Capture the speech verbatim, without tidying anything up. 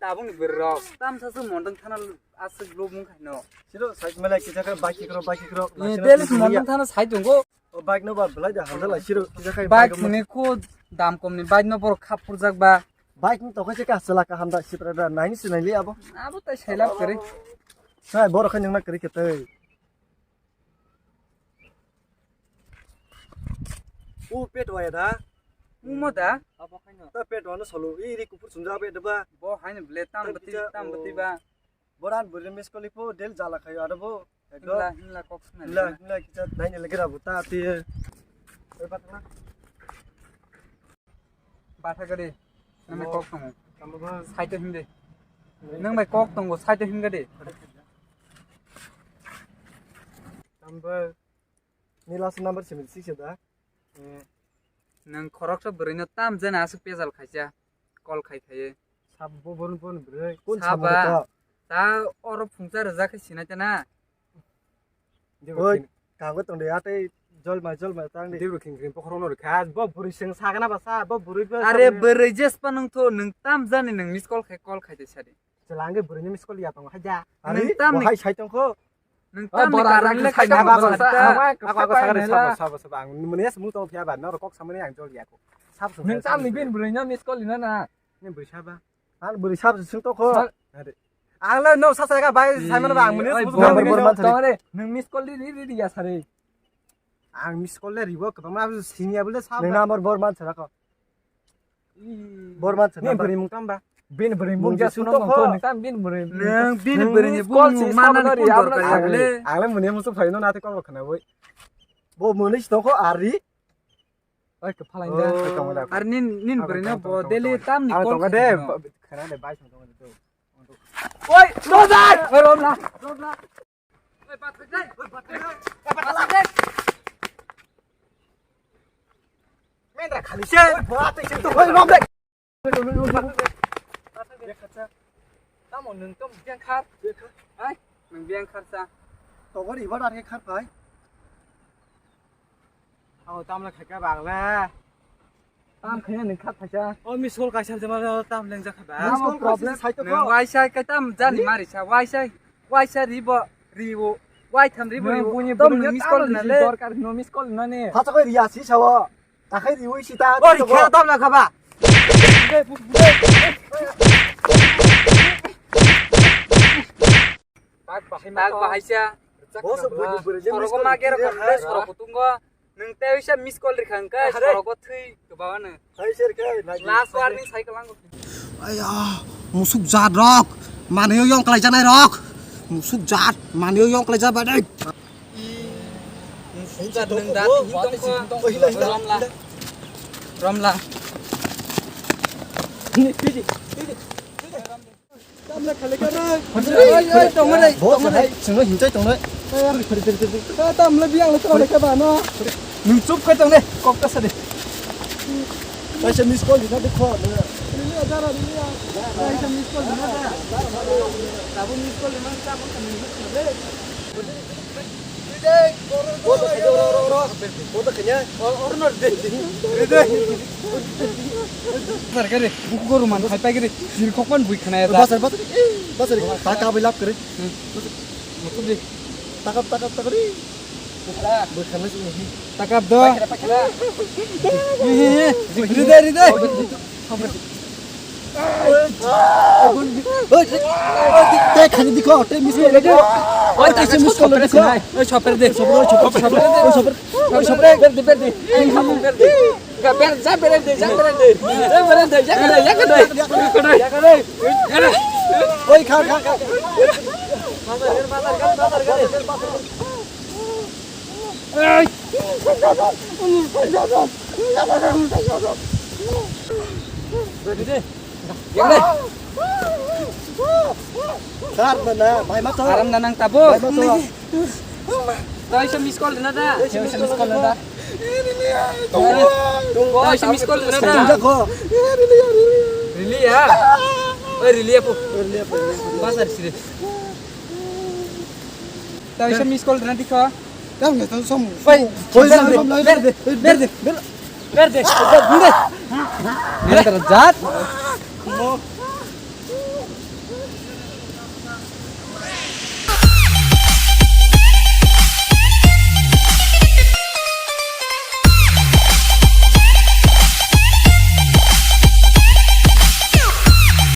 Tabukni bwrwirok tamsa se mondang thana aswk lobong khaino. Siro side mele kisa khe bike kro, bike kro. Ni daily mondang thana sai tongo. O bike no ba belai da hamjala siro kisa khai bike bike no. Ni ko dam kom ni bike no borok khap purjak ba. Bike ni tokhe se ka sela ka hamda sipra da naini sinai li abo. Abo tai sai lab kare. Sai borok khai nangna kare kete. O pet waya da. Umo da. Abo khaino. Ta pet wano solo. I ri kupur sunja be da ba. Bo haino ble tam bati tam bati ba. Boran buri miss call ipo del jala khayo aro bo. Himla himla kok sumai. Himla himla kisa daini lagi rabu ta ti. Batha gari. Nang bai kok tongo. Saito himde. Nang bai kok tongo saito himga de. Number. Ni last number seventy six da. Nang khoroksa bwrwino tam jani aswk pejal khaisa call khai khaye. Sab bo born born bwrwi. Kun sabo to? Ta oro phungsa rwjak khe sinai ta na. Oi, kango tongde atei jolma jolma tangdi. Dibro khing khing pokhorok no rwkha bo bwrwi seng sagana ba sa bo bwrwi ba. Are bwrwi jespa nung tho nung tam jani nung miss call khai call khai de sadi. Chwla hwnkhe bwrwini miss call ya tongo, haida. Nwng tamni hai sai tongkho. Nwng tamni bora karon rang le sai khaina tongkho ba sa. Ang kok sabo, sabo, sabo, ang muni as mung tong phiya ba, norok kok samani ang jol ya kho. Sabo sabo. Nwng tamni bin bwrwino miss call rina na. Ni bwrwi saba. Ang bwrwi sabo sung tongkho. Ang le no sa sa ka bai sai mano ba ang muni as mung tong phiya ba. Nwng miss call ri ri ri ya sari. Ang miss call le ribo kwbangma siniya bole sa. Nwng number bor man sara ko. Bor man sara. Ni bwrwi mung tamba. Bin bwrwi mung ja suno mung to ni tam bin bwrwi. Nwng bin bwrwi ni bung mana ni kun dor ka le. Ang le muni musu phaino na te kok khana boi. Bo muni sto ko ari. Oi ka phalai da. Ar nin nin bwrwi no bo deli tam ni kol khana de. Khana de bai song de. Oi, no dai. Oi rom na. Rom na. Mendra khali se. Tamo nwng tamo biyang khar. Hai, nwng biyang khar sa. Togori ibar ar khar pai. Abo tamla khaika bagla. Tam khaina nwng kha thaisa. O miss call kaisa jema tam lengjak kha ba. Miss call problem sai to. Nwng waisa kai tam jani mari sa waisa waisa ribo ribo wai tham ribo ribo. Nwng buini tom buini nwng miss call tam na le. Dorkar no miss call na ne. Phacha kai riya si sawa. Takhai riwi si ta. O ri khela tam na kha ba. Bak bahai ma. Bak bahai sa. Boso buini buini. Soroko ma gero khamle soroko tungo. Nwng tei wisa miss call rikha hwnkhe sorogo thwi kwbangma no. Last warning cycle ang. Aya, musuk jat rok, manwi yong klai janai rok, musuk jat, manwi yong klai jaba dei. Musuk jat nwng da twi tongkho. Romla. Romla. Oi, oi, tongmani, tongmani. Hai, chwngno hinchai tongnai. Tamle biyang le tongmani khe ba no. Nwng chup khai tongnai, kok ta sadi. Kaisa miss call dina dukho. Rili ya, jara rili ya. Kaisa miss call dina da. Tabuk miss call dina, tabuk miss call dina. Sar kare, buku goru man khai pai kare, sir khokman bui khana ya da. Basar, basar, basar, taka bai lap kare. Mutu di. Takap, takap, takap ri. Bui khana sini. Takap do. Ride, ride. Te khani dikho, te miss call dikho. Oi, te miss call dikho. Oi, chopper de. Chopper, chopper, chopper. Oi, chopper. Oi, chopper. Berdi, berdi. Ai, hamu berdi. Ga ber, ja berdi, ja berdi. Ja berdi, ja kada, ja kada. Ja kada. Oi, kha, kha, kha. Bazar, bazar, bazar, bazar. Sar na, bai ma to. Aram na nang tabo. Bai ma to. Doi so miss call na da. Doi so miss call na da. Doi so miss call na da. Rili ya. Oi, rili ya po. Basar sire. Doi so miss call na dikho. Tam nge tam som. Oi, oi, ber de, ber de, ber de, ber de. Ber de. Ber de. Ber de. Jat.